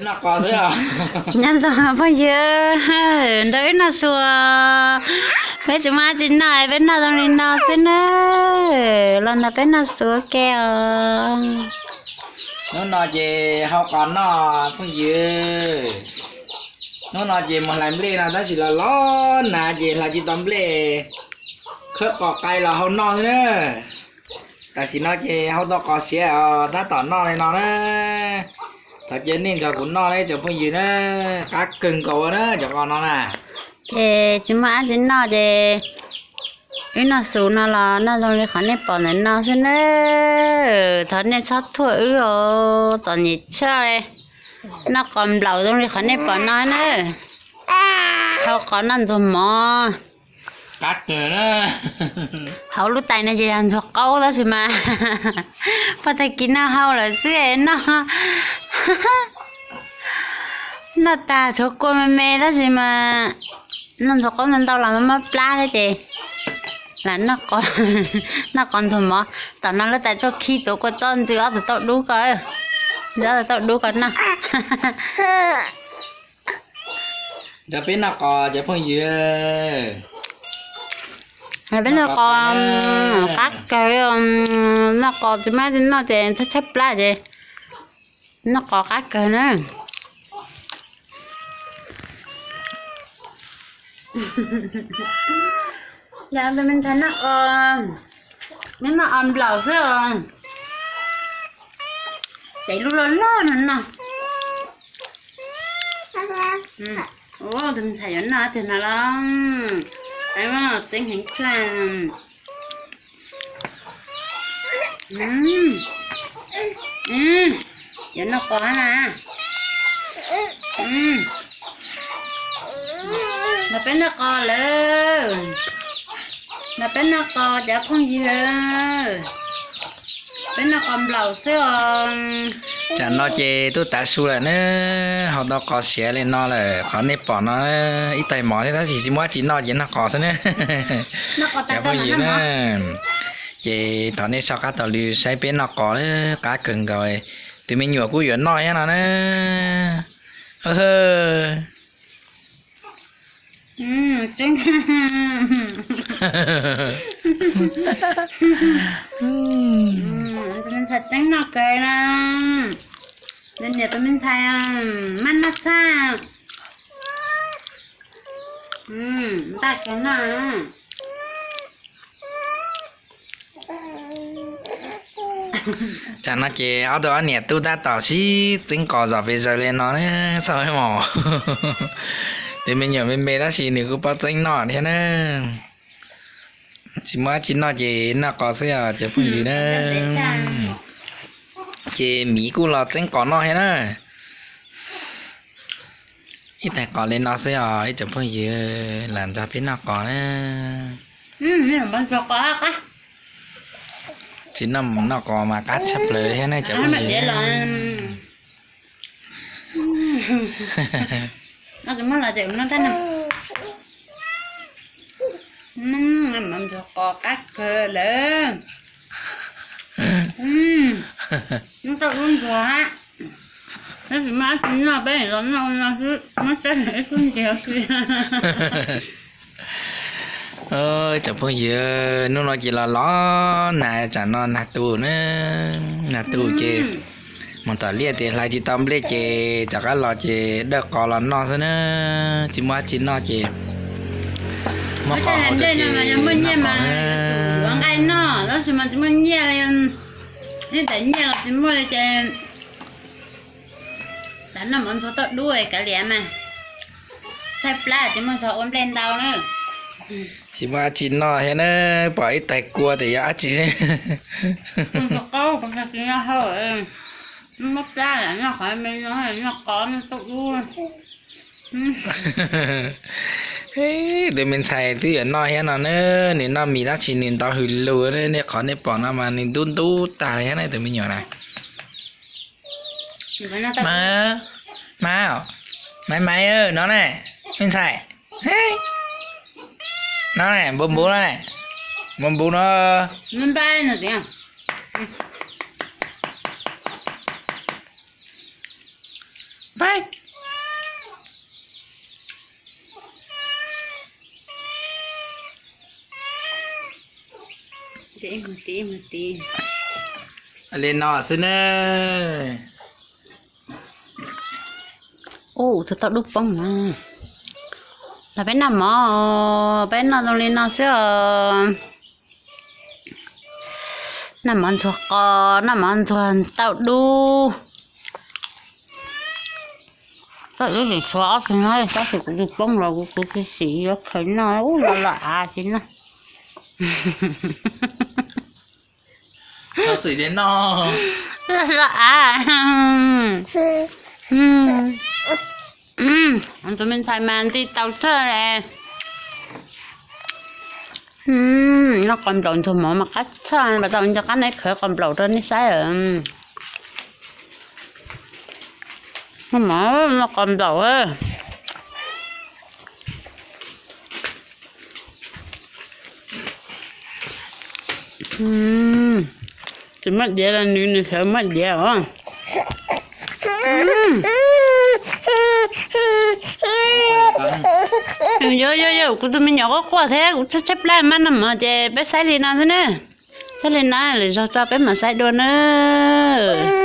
Noj qos xwb os. Nyob zoo phooj ywg, nrog wb noj su. Peb tsis muaj dab tsi noj, peb noj zoo li no xwb na. Los nrog peb noj su ua ke os. Hnub no ces hau qos noj phooj ywg. Hnub no ces mus hlais nplej no tab sis los los hnav ces hlais tsis tau nplej, khawb qos qai los hau noj xwb na. Tam sim no ces hau tau qos siav os, tab tom noj li no na. Thov caw nej nrog kuv noj na cov phooj ywg na, qab kawg nkaus na cov qos no na. Ces tsis muaj dab tsi noj ces wb noj su no los noj zoo li qhov nej pom ntawm no xwb na. Thov nej txhob thuam wb os, txom nyem tshaj li. Noj qos nplaum zoo li qhov nej pom no na. Hau qos noj ntxuag mov. Qab kawg na. Hauv lub tais no ces yog ntxuag qaub tab sis mas pog tag kis noj hau lawm xwb no. Noj tag tshuav kua me me tab sis mas noj ntxuag qaub ntau ntau los mob plab thiab ces lam noj qos ntxuag mov. Tom no lub tais txoj khib tuav kua txob ntxwg ob tug tauj dub ko, ntxwg ob tug tauj dub ko noj. Nrog peb noj qos cov phooj ywg. Peb noj qos qab kawg, noj qos tsis muaj dab tsi noj ces tshaib tshaib plab ces noj qos qab kawg na. Yog tus me ntxhais noj qos, neb noj qos nplaum xwb os. Ces lub loj loj no no. Tus me ntxhais yuav noj tiag no los, tseeb heev tshaj. Yuav noj qos na. Nrog peb noj qos lawm. Nrog peb noj qos cov phooj ywg. Peb noj qos nplaum xwb os. Tsam no ces twb tav su lawm na, hau tau qos siav li no lawm, qhov nej pom no ib tais mov thiab tab sis tsis muaj dab tsi noj ces noj qos xwb na. Cov phooj ywg na, ces thov nej soj qab taug lw saib peb noj qos na, qab kawg nkaus. Tus me nyuam kuj yuav noj thiab no na. Tus me ntxhais tseeb noj kawg na. Niam tus me ntxhais maj noj tshaj. Npaj kawg noj. Tsam no ces ob tug ob niam tub tab tom sib txeeb qos zom pes zaws li no na, xav mos. Tus me nyuam me me tab sis nws kuj paub txeeb noj thiab na. Tsis muaj dab tsi noj ces noj qos xwb os cov phooj ywg na. Ces miv kuj los txeeb qos noj thiab na. Ib tais qos li no xwb os ib cov phooj ywg, lam nrog peb noj qos na. Tsis noj qos mas qab tshaj plaws thiab ne cov phooj ywg. Ntxuag qos qab kawg lawm. Noj tau lub ntxuag hab. Tab sis maj dab tsi noj peb los noj no xwb, muab teb ib tug ntxiag xwb. Cov phooj ywg, hnub no ces los los nag, tsam no nag tu na, nag tu ces mus tom liaj ces hlais tsis tau nplej ces rov qab los ces dawj qos los noj xwb na, tsis muaj dab tsi noj ces muab qos hauv ces noj qos. Nqaij noj tab sis mas tsis muaj nyiaj li, ib daim nyiaj los tsis muaj li ces tam noj mov ntxuag tauj dub kav liam mas, tshaib plab tsis muaj zog ua nplej ntau na. Tsis muaj dab tsi noj thiab na, pom ib tais kua tias yog dab tsi. Qaub, muab plab noj qhov me no, noj qos noj tauj dub. Tus me ntxhais twb yuav noj thiab no na, nws noj mis tab sis nws ntau hws lus, nej qhov nej pom no mas nws ntub ntub tag li thiab na tus me nyuam na. Maiv, maiv, maiv, maiv no ne, me ntxhais. No ne, npuv npuv no ne, npuv npuv no. Li no xwb ne. Ua tau dub poob na. Los peb noj mov, peb noj zoo li no xwb os. Noj mov ntxuag qos, noj mov ntxuag tau dub. Koj ib sim tshuav ob tug no, tab sis kuv tus poob los kuv tus tsis xim yuav khaws noj, ub, los los av tsis noj. Los av. Tus me ntxhais mas nti tau txog. Noj qos nplaum ntxuag mov mas qab tshaj, pas tau nco qab neb khawv qos nplaum rau nej saib. Noj mov noj qos nplaum. Tsis muaj diav los nws, nws sawv muaj diav os. Yog, yog, yog, kuv tus me nyuam quaj quaj thiab kuv tshaib tshaib plab, maj noj mov ces peb saib li no xwb na. Saib li no lwm zaug tso peb mam saib dua nawb.